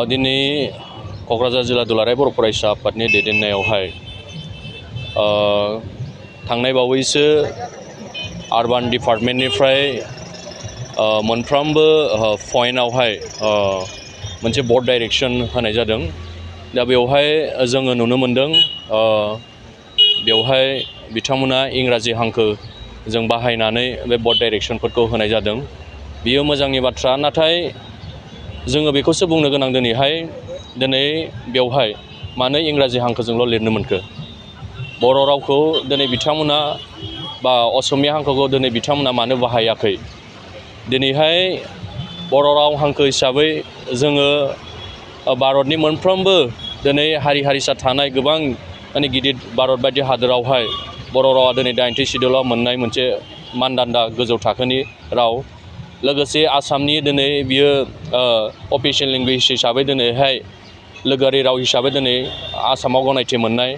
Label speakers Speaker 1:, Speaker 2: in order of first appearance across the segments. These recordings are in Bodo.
Speaker 1: दिनै क'क्राझार जिल्ला दुलाराय बर' फरायसा आफादनि दैदेननायावहाय थांनाय बावैसो आर्बान डिपार्टमेन्टनिफ्राय मोनफ्रोमबो पइन्टआवहाय मोनसे बर्ड डाइरेक्शन होनाय जादों। दा बेवहाय जोङो नुनो मोनदों बेवहाय बिथांमोना इंराजि हांखो जों बाहायनानै बे बर्ड डाइरेक्शनफोरखौ होनाय जादों। बियो मोजांनि बाथ्रा, नाथाय जोङो बेखौसो बुंनो गोनां दिनै बेवहाय मानो इंराजि हांखोजोंल' लिरनो मोनखो? बर' रावखौ दिनै बिथांमोना बा असमिया हांखोखौ दिनै बिथांमोना मानो बाहायाखै? दिनैहाय बर' राव हांखो हिसाबै जोङो भारतनि मोनफ्रोमबो दिनै हारि हारिसा थानाय गोबां गिदिर भारत बायदि हादोरावहाय बर' रावा दिनै 80 सिडिउलाव मोननाय मोनसे मानदान्दा गोजौ थाखोनि राव। लोगोसे आसामनि दिनै बियो अफिसियेल लेंगुवेज हिसाबै दिनैहाय लोगोआरि राव हिसाबै दिनै आसामाव गनायथि मोननाय।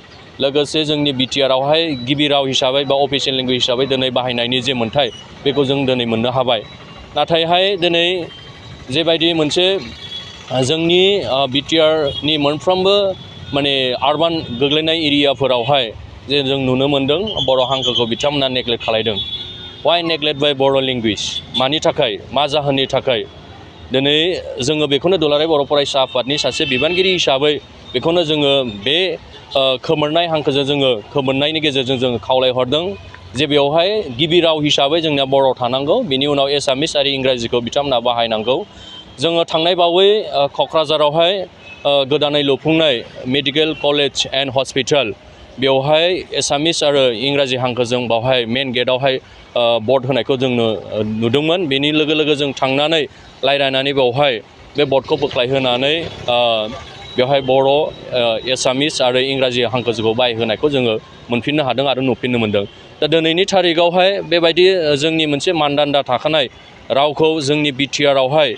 Speaker 1: लोगोसे जोंनि बिटिआरआवहाय गिबि राव हिसाबै बा अफिसियेल लेंगुवेज हिसाबै दिनै बाहायनायनि जे मोन्थाय बेखौ जों दिनै मोननो हाबाय। नाथायहाय दिनै जेबायदि मोनसे जोंनि बिटिआरनि मोनफ्रोमबो आर्बान गोग्लैनाय एरियाफोरावहाय जे जों नुनो मोन्दों बर' हांखोखौ बिथांमोना नेग्लेक्ट खालायदों। वाइ नेग्लेक्ट बाय बर' लेंगुवेज? मानि थाखाय, मा जाहोननि थाखाय? दिनै जोङो बेखौनो दुलाराय बर' फरायसा आफादनि सासे बिबानगिरि हिसाबै बेखौनो जोङो बे खोमोरनाय हांखोजों जोङो खोमोरनायनि गेजेरजों जोङो खावलायहरदों जे बेवहाय गिबि राव हिसाबै जोंनिया बर' थानांगौ, बेनि उनाव एसामिस आरो इंराजिखौ बिथांमोना बाहायनांगौ। जोङो थांनाय बावै क'क्राझारावहाय गोदानै लुफुंनाय मेडिकेल कलेज एन्ड हस्पिटाल, बेवहाय एसामिस आरो इंराजि हांखोजों बावहाय मेन गेटआवहाय बर्ड होनायखौ जों नुदोंमोन। बेनि लोगो लोगो जों थांनानै रायज्लायनानै बेवहाय बे बर्डखौ बोख्लायहोनानै बेवहाय बर', एसामिस आरो इंराजि हांखोखौ बाहायहोनायखौ जोङो मोनफिननो हादों आरो नुफिननो मोन्दों। दा दिनैनि थारिखआवहाय बेबायदि जोंनि मोनसे मानदान्दा थाखानाय रावखौ जोंनि बिटिआरआवहाय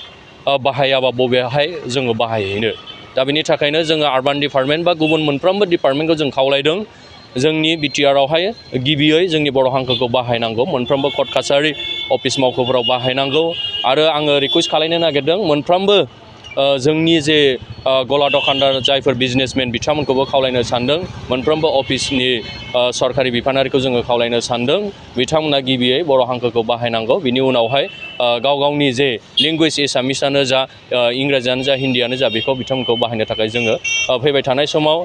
Speaker 1: बाहायाबा बबेहाय जोङो बाहायहैनो? दा बेनि थाखायनो जोङो आर्बान डिपार्टमेन्ट बा गुबुन मोनफ्रोमबो डिपार्टमेन्टखौ जों खावलायदों जोंनि बिटिआरआवहाय गिबियै जोंनि बर' हांखोखौ बाहायनांगौ, मोनफ्रोमबो कर्ट कासारि अफिस मावख'फोराव बाहायनांगौ। आरो आङो रिकुवेस्ट खालामनो नागिरदों मोनफ्रोमबो जोंनि जे गला दखानदार जायफोर बिजनेसमेन बिथांमोनखौबो खावलायनो सानदों, मोनफ्रोमबो अफिसनि सरकारि बिफानारिखौ जोङो खावलायनो सानदों बिथांमोना गिबियै बर' हांखोखौ बाहायनांगौ। बिनि उनावहाय गाव गावनि जे लेंगुवेज एसामिसआनो जा, इंराजियानो जा, हिन्दीयानो जा, बेखौ बिथांमोनखौ बाहायनो थाखाय जोङो फैबाय थानाय समाव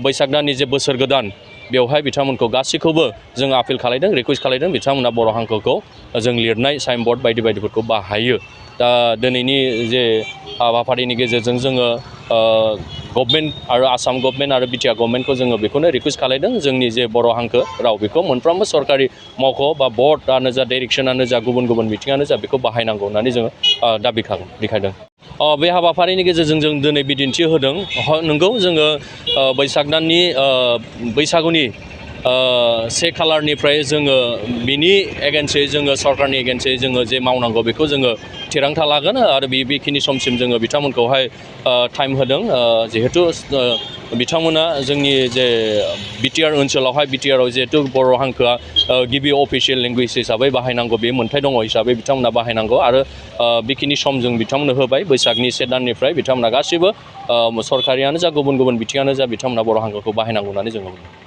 Speaker 1: बैसाग दाननि जे बोसोर गोदान, बेवहाय बिथांमोनखौ गासैखौबो जों आपिल खालामदों, रिकुवेस्ट खालामदों बिथांमोना बर' हांखोखौ जों लिरनाय साइनबर्ड बायदि बायदिफोरखौ बाहायो। दा दिनैनि जे हाबाफारिनि गेजेरजों जोङो गभर्नमेन्ट आरो आसाम गभर्नमेन्ट आरो बिटिआर गभर्नमेन्टखौ जोङो बेखौनो रिकुवेस्ट खालामदों जोंनि जे बर' हांखो राव बेखौ मोनफ्रोमबो सरकारि मावख' बा बर्डआनो जा, डाइरेक्सनानो जा, गुबुन गुबुन बिथिङानो जा, बेखौ बाहायनांगौ होननानै जोङो दाबि देखायदों। बे हाबाफारिनि गेजेरजों जों दिनै बिदिन्थि होदों। नंगौ, जोङो बैसाग दाननि बैसागुनि 1 खालारनिफ्राय जोङो बिनि एगेन्स्टै जोङो सरकारनि एगेन्स्टै जोङो जे मावनांगौ बेखौ जोङो थिरांथा लागोन आरो बेखिनि समसिम जोङो बिथांमोनखौहाय टाइम होदों। जिहेथु बिथांमोना जोंनि जे बिटिआर ओनसोलावहाय बिटिआरआव जिहेथु बर' हांखोआ गिबि अफिसियेल लेंगुवेज हिसाबै बाहायनांगौ, बे मोन्थाय दङ हिसाबै बिथांमोना बाहायनांगौ आरो बेखिनि सम जों बिथांमोननो होबाय। बैसागनि 1 दाननिफ्राय बिथांमोना गासैबो सरकारियानो जा, गुबुन गुबुन बिथिङानो जा, बिथांमोना बर' हांखोखौ बाहायनांगौ होननानै जोङो बुङो।